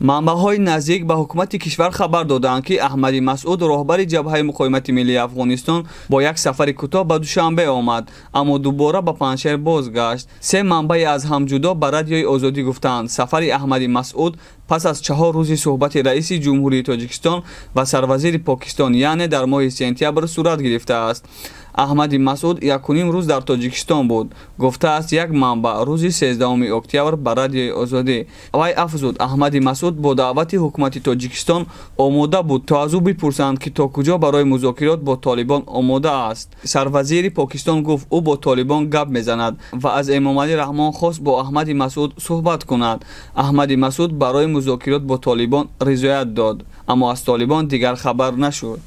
Манбаъҳои наздик ба ҳукумати кишвар хабар доданд, ки Аҳмади Масъуд, роҳбари Ҷабҳаи муқовимати миллии Афғонистон, бо як сафари кӯтоҳ ба Душанбе омад, аммо дубора ба Панҷшер бозгашт. Се манбаи аз ҳам ҷудо ба Радиои Озодӣ гуфтанд, сафари Аҳмади Масъуд пас аз 4 рӯзи суҳбати раиси Ҷумҳурии Тоҷикистон ва сарвазири Покистон, яъне дар моҳи сентябр сурат гирифтааст. Аҳмади Масъуд 1.5 рӯз дар Тоҷикистон буд, гуфтааст як манбаъ рӯзи 13 октябр ба Радиои Озодӣ. Вай афзуд, Аҳмади Масъуд бо даъвати ҳукумати Тоҷикистон омода буд, то аз ӯ бипурсанд, ки то куҷо барои музокирот бо Толибон омода аст. Сарвазири Покистон гуфт, ӯ бо Толибон гап мезанад ва аз Эмомалӣ Раҳмон хост бо Аҳмади Масъуд суҳбат кунад. Аҳмади Масъуд барои музокирот бо Толибон ризоят дод, аммо аз Толибон дигар хабар нашуд.